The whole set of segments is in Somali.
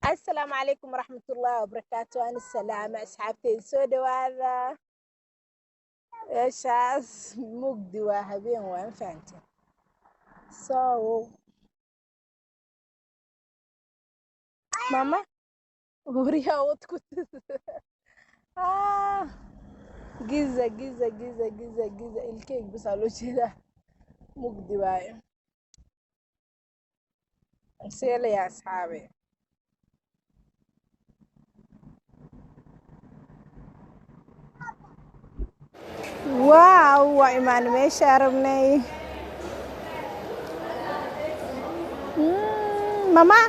Asalaamu calaykum waraxmatullaahi wabarakaatu. Waan salaama asxaabteyda, soo dhawaada. Meeshaas mugdi waa, habeen waa, ma fahanteen? So mama wariyaa wad ku ah giza giza giza giza giza, ilkeyg basaa loo jeedaa, mugdi waaye. Seelaya asxaabe. Wow, waa imaan meesha rabnay. Mama.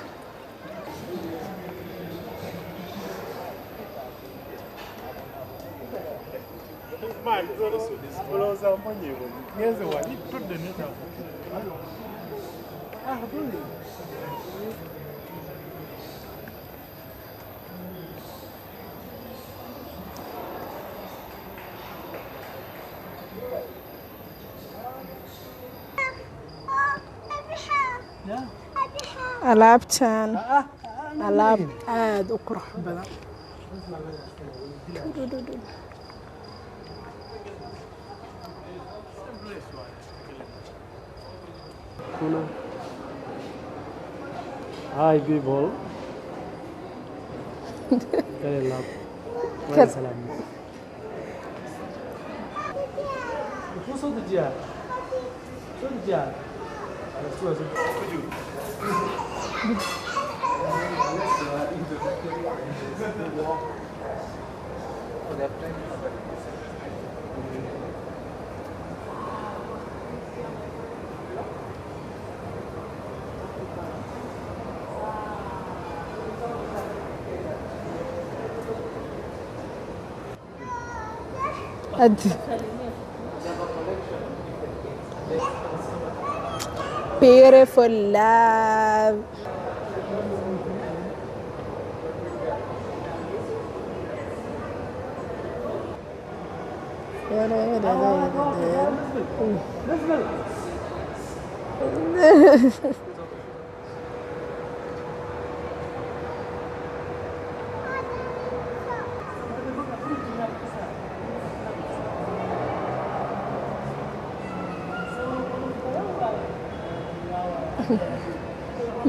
Alaabtan alaab aada u qurux badan. Kuna. Hi people. Kale laab. Waa salaam. Muxuu soo dejiyaa? Soo dejiyaa. Soo soo. Beautiful love.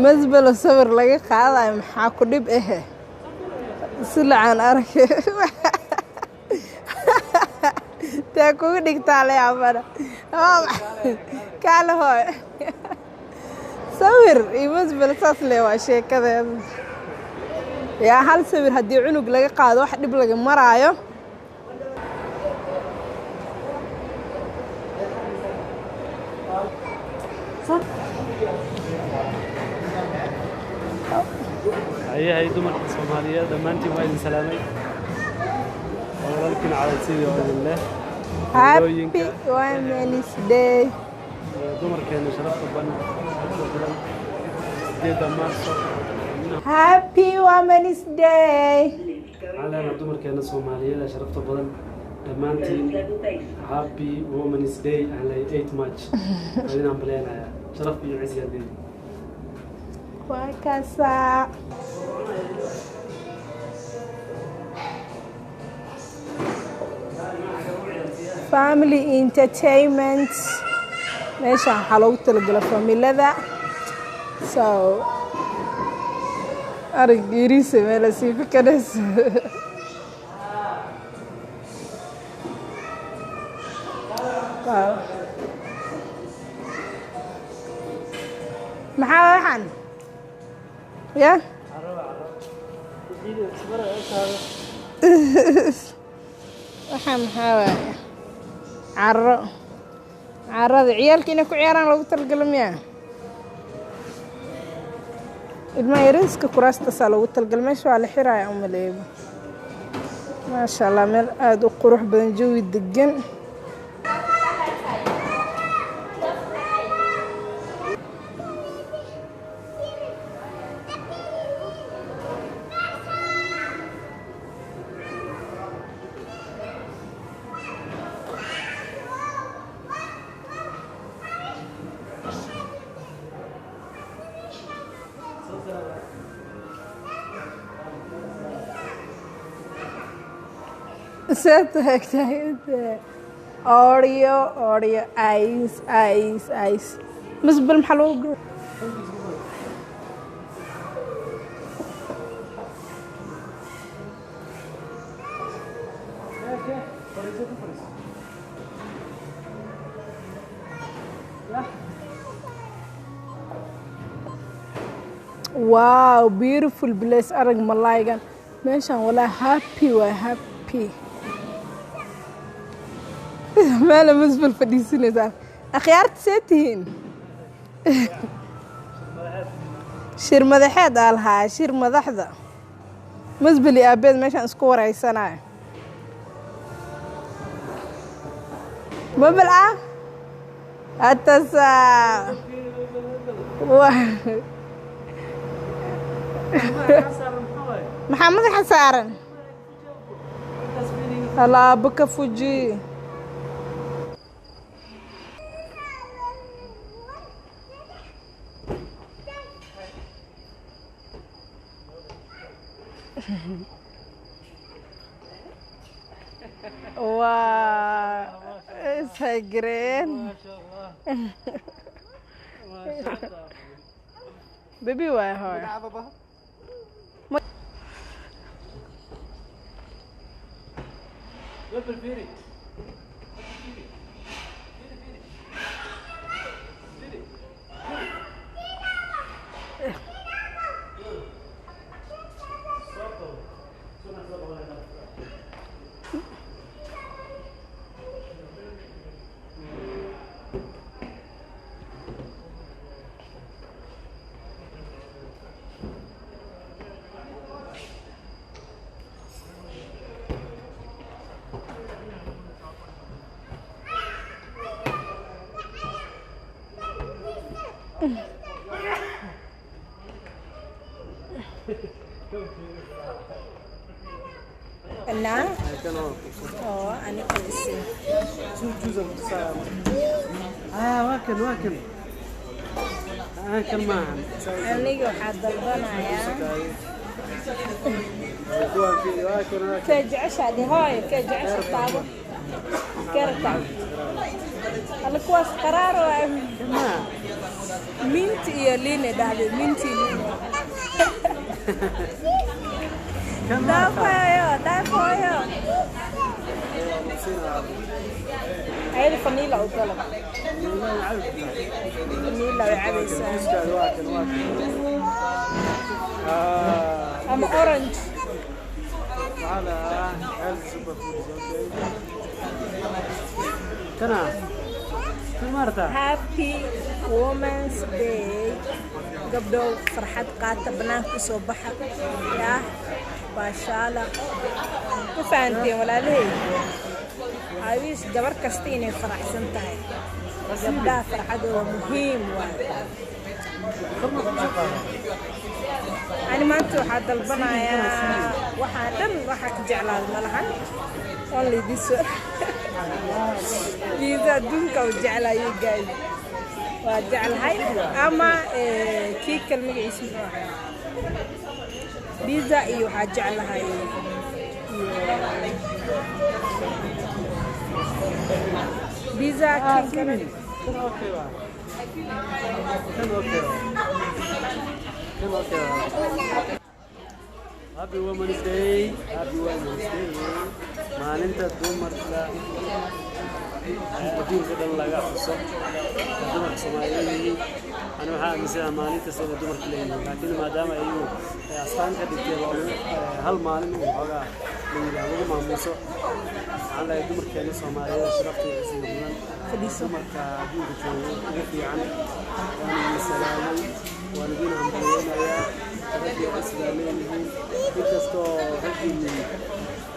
Masbalo sawir laga qaadayo, maxaa ku dhib ahe? Silacaan arag tee kugu dhigtaa la yaabana kaale hooy sawir iyo masbalo saas le waa sheekadeeda. Yaa hal sawir haddii cunug laga qaado, wax dhib laga maraayo. Hayahay dumarka Soomaaliyeed, dhammaantiin waa idin salaamay. Waa walaalkiin Calansidii oo idin leh. Happy Women's Day. Dumarkeena sharafta badan, sharafta badan. 8 Maarso. Happy Women's Day. Waxaan leenahay dumarkeena Soomaaliyeed ee sharafta badan dhammaantiin Happy Women's Day aan leeyahay 8 March. Waa idin hambaleynayaa. Sharaf iyo cizi aad leedihiin. Waa kaasaa. Family entertainment, meeshaan waxaa loogu talagala familada. So arag yariisa meel sii fikanayso. Wow. Maxaa waxaan ya waxaa maxaa waaye? Caro, carada ciyaalka inay ku ciyaaraan loogu talagalo miya? Ilmaha yariiska kuraastaasaa loogu talagalo. Meesha waa la xiraya umaleebo. Maasha Allah, meel aada u qurux badan, jawi degan. See taagtahay? Oreo, Oreo, ice, ice, ice. Masbel maxaa loogu gura? Fariiso, ku fariiso. Yah. Wow, beautiful place. Arag malaygan meeshan, walaa happy waa happy. Meela masbel fadhiisanaysaa. Akhyaarta, see tihiin? Shir madaxeed aa lahaa, shir madaxda. Masbel iyo aabeed meeshaan isku wareysanayo. Mabel ah hatasa. Maxaa madaxa saaran? Alaabo ka fuji. Waa ishagreen. Maasha Allah, maasha Allah. Baby waay hooy. Webel, fiiri. Fiiri, fiiri, fiiri, fiiri. Soo qabo. Soo qabanayna. Na oo ani qalisi. Ah, waa kan, waa kan. Ah, kan maahan. Aniga waxaa dalbanayaa. Kuwaan fiiri, waa kan, waa kan. Kee jeceshaa dhe hooyo? Kee jecesha? Taabo karta alla, kuwaas qaraar waay. Kan maaha. Mint iyo liin ay dhahday, mint iyo liin. Kan maaha. Dhaaf hooyo, dhaaf hooyo. Ayada vanilla u dalab. Vanilla way cabaysaa. Waa kan, waa kan. Ah, ama orange. Maxaa la health superfoods, okay. Kana kan maarta. Happy Women's Day, gabdhow. Farxad qaata, banaanka usoo baxa, yaah, baashaala. Ma fahanteen, walaalahey? I wish gabar kasta inay faraxsan tahay. Gabdhaha farxadooda muhiim waay. Ani maanta waxaa dalbanayaa waxaa dhan, waxaa ka jeclaada ma lahan. Only this one, pizza adduunka u jeclaa, you guys, waa jeclahay. Ama kii kale magaciisa muxuu ahaa? Pizza iyo waxaa jeclahay iyo pizza kii kale. Kan okay waa. Kan okay waa. Kan okay waa. Happy Women's Day. Happy Women's Day. Maalinta dumarka adduunka dhan laga xuso. Dumarka Soomaaliyeed yihiin. Ani waxaa aaminsanahay maalinta sida dumarka leeyihiin. Laakiin maadaama iyagu ay astaan ka dhigteen oo hal maalin uu xoogaa la yidhaahdo lagu maamuuso. Waxaan leeyahay dumarkeena Soomaaliyeed sharafta iyo cisiga mudan. Fadhiiso. Dumarka adduunka jooga ugu fiican. Waan idin salaamay. Waan idin hambaliyeynayaa. Sharaf iyo cisigaa leeyihiin. Inkastoo raggiinni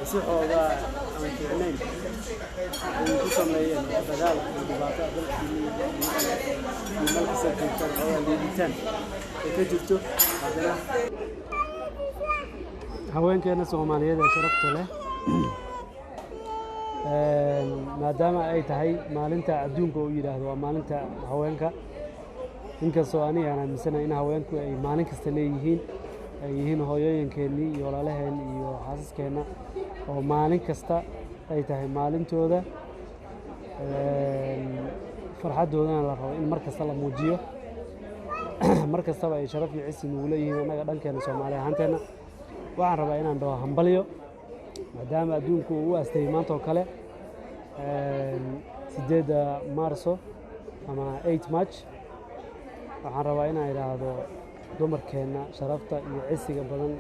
si xoogaa aan fiicnayn ay ku sameeyeen dagaal iyo dhibaato dalkiinni iyo meel kasta joogtaan, xoogaa liiditaan ay ka jirto, haddana haweenkeena Soomaaliyeed ee sharafta leh, maadaama ay tahay maalinta adduunka uu yidhaahdo waa maalinta haweenka, inkastoo aniga aan aaminsanahay in haweenku ay maalin kasta leeyihiin, ay yihiin hooyooyinkeennii iyo walaalaheen iyo xaasaskeenna oo maalin kasta ay tahay maalintooda, farxaddoodana la rabo in mar kasta la muujiyo, mar kastaba ay sharaf iyo cisi nugu leeyihiin annaga dhankeena Soomaali ahaanteenna. Waxaan rabaa inaan dhaho hambalyo, maadaama adduunku uu u aastayey maanta oo kale 8-da Maarso ama 8 March. Waxaan rabaa inaan idhaahdo dumarkeenna sharafta iyo cisiga badan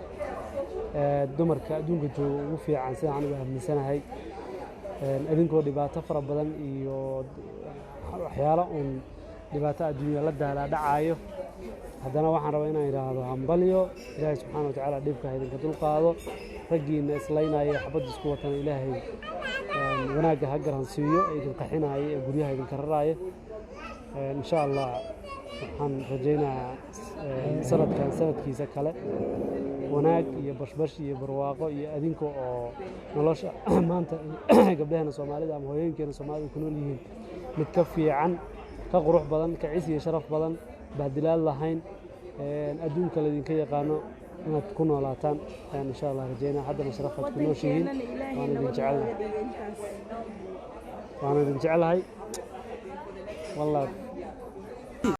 ee dumarka adduunka jooga ugu fiican, sidaan anigu aaminsanahay, idinkoo dhibaato fara badan iyo waxyaalo uun dhibaato adduunya la daalaa dhacaayo, haddana waxaan rabaa inaan idhaahdo hambalyo. Ilaahay subxaana wa tacaala dhibka ha idinka dulqaado. Raggiinna islaynaya, xabadda isku watana, Ilaahay wanaagga ha garansiiyo ee idin qaxinaya ee guryaha idinka raraaya. Insha Allah waxaan rajaynayaa sanadkan sanadkiisa kale wanaag iyo bashbash iyo barwaaqo iyo adinka oo nolosha maanta gabdhaheena Soomaalida ama hooyooyinkeena Soomaalida ku nool yihiin mid ka fiican, ka qurux badan, ka cis iyo sharaf badan, bahdilaad lahayn, adduunka laydinka yaqaano inaad ku noolaataan ayaan insha Allah rajaynaa. Haddana sharaf aad ku nooshihiin. Waddankeenana Ilaahay Waan idin nabad jecelnahay. Nooga dhiga intaas. Waan idin jeclahay. One love.